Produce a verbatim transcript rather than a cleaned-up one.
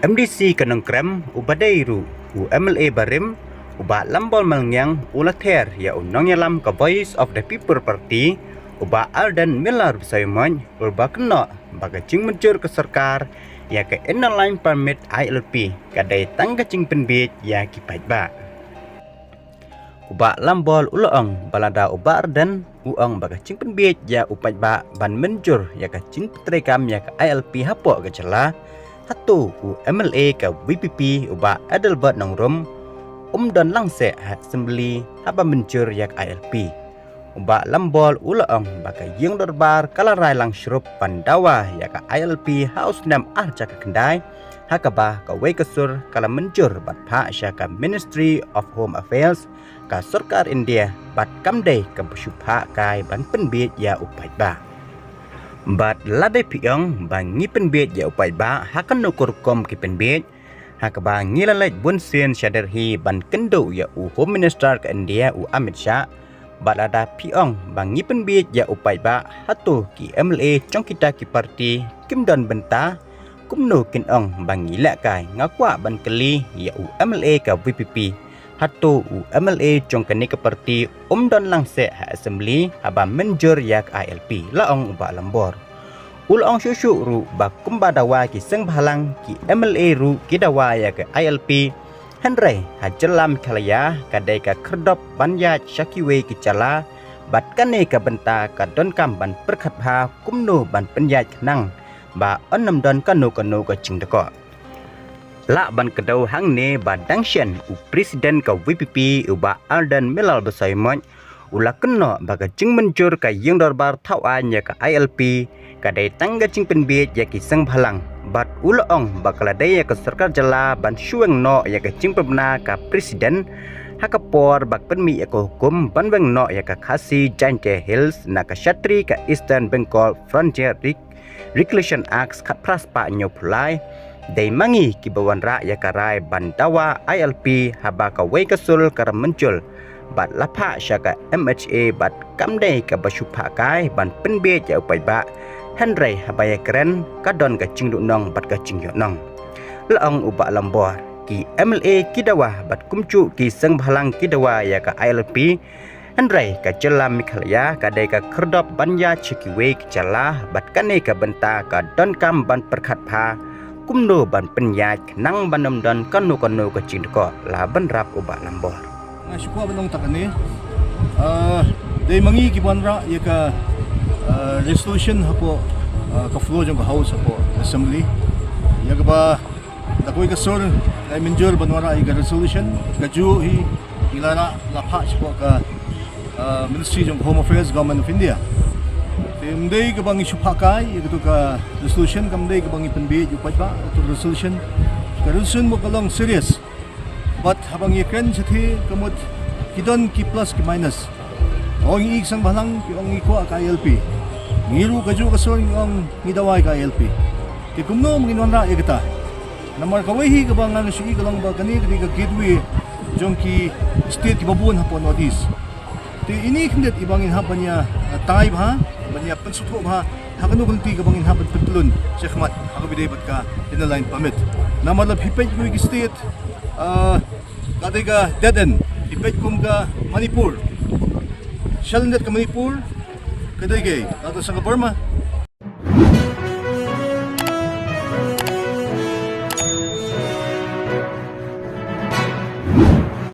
M D C ka Nongkrem, uba dei ruh u M L A barim, u Bah Lambor Malngiang, u la ther ïa u nongïalam ka Voice of the People Party, u Bah Ardent Miller Basaiawmoit, uba kynnoh ba ka jingmynjur ka sorkar ïa ka Inner Line Permit, I L P, ka dei tang ka jingpynbiej ïa ki paidbah. U Bah Lambor u la ong ba lada u Bah Ardent u ong ba ka jingpynbiej ïa u paidbah ban mynjur ïa ka jingpyntreikam ïa ka I L P hapoh ka jylla, hato u M L A ka V P P, u Bah Adelbert Nongrum, um don lang seh ha Assembly haba mynjur ïa ka I L P. U Bah Lambor u la ong ba ka ïing dorbar ka la rai lang shrup ban dawa ïa ka I L P ha u snem ar hajar khyndai, ha kaba kawei ka sur ka la mynjur bad phah sha ka Ministry of Home Affairs, ka sorkar India, bad kam dei kaba shu phah kai ban pynbiej ïa u paidbah. Bad lada phi ong ba ngi pynbiej ïa u paidbah, ha kano ka rukom ki pynbiej? Ha kaba ngi la leit bunsien sha Delhi ban kynduh ïa u Home Minister ka India, u Amit Shah. Bad lada phi ong ba ngi pynbiej ïa u paidbah, hato ki M L A jong kita ki party kim don bynta? Kumno kin ong ba ngi lehkai? Nga kwah ban kylli ïa u M L A ka V P P, hato u M L A jong kane ka party um don lang seh ha Assembly haba mynjur ïa ka I L P, la ong u Bah Lambor. U la ong shuh shuh ruh ba kumba dawa ki seng bhalang, ki M L A ruh ki dawa ïa ka I L P. Hynrei ha jylla Meghalaya ka dei ka khyrdop ban ïaid sha kiwei ki jylla, bad kane ka bynta ka donkam ban pyrkhat bha kumno ban pynïaid khnang ba un ym don kano kano ka jingdkoh. Lah ban kdew hangne ba dang shen u President ka V P P, u Bah Ardent Miller Basaiawmoit, u la kynnoh ba ka jingmynjur ka ïing dorbar thaw aiñ ïa ka I L P ka dei tang ka jingpynbiej ïa ki seng bhalang. Bad u la ong ba ka la dei ïa ka sorkar jylla ban shu weng noh ïa ka jingpynbna ka President, ha ka por ba ka pynmih ïa ka hukum ban weng noh ïa ka Khasi Jaintia Hills na ka shatri ka Eastern Bengal Frontier Reg-, Regulation Act khatphra spah hynñiewphew lai. Dei ma ngi kiba wanrah ïa ka rai ban dawa I L P haba kawei ka sur ka la mynjur bad la phah sha ka M H A, bad kam dei kaba shu phah kai ban pynbiej ïa u paidbah. Hynrei haba ïakren ka don ka jingduhnong bad ka jingïohnong. La ong u Bah Lambor, ki M L A ki dawa bad kumjuh ki seng bhalang ki dawa ïa ka I L P. Hynrei ka jylla Meghalaya ka dei ka khyrdop ban ïaid sha kiwei ki jylla, bad kane ka bynta ka donkam ban pyrkhat bha kumno ban pynïaid khnang ban ym don kano kano ka jingdkoh, la bynrap u Bah Lambor. Nga shu kwah ban ong tang kane. Ah, dei ma ngi kiba wanrah ïa ka, ah, resolution hapoh, ah, ka floor jong ka House hapoh Assembly, ïa kaba da kawei ka sur la mynjur ban wanrah ïa ka resolution. Kajuh hi ngi la rah, la phah shapoh ka, ah, Ministry jong ka Home Affairs, Government of India. Te ym dei kaba ngi shu phah kai ïa kato ka resolution, kam dei kaba ngi pynbiej ïa u paidbah, kato ka resolution. Ka resolution mo ka long serious. Bad haba ngi kren shathie ka mut ki don ki plus ki minus. Ong ngi ki seng bhalang ki ong ngi kwah ka I L P. Ngi ruh kajuh ka sur ngi ong ngi dawa ïa ka I L P. Te kumno ma ngin wanrah ïa kata? Namar kawei hi kaba ngan shu i ka long ba kane ka dei ka gateway jong ki state kiba bun hapoh North East. Te ine i khyndiat iba ngin hap ban ïa, ah, tai bha, ban ïa pynsngewthuh bha ha kano ka lynti kaba ngin hap ban pyntlun shakhmat ha kaba ïadei bad ka Inner Line Permit. Namar lada phi peit kiwei ki state, ah, ka dei ka dead end. Phi peit kum ka Manipur. Sha lyndet ka Manipur ka dei kaei? Ka dei sha ka Burma.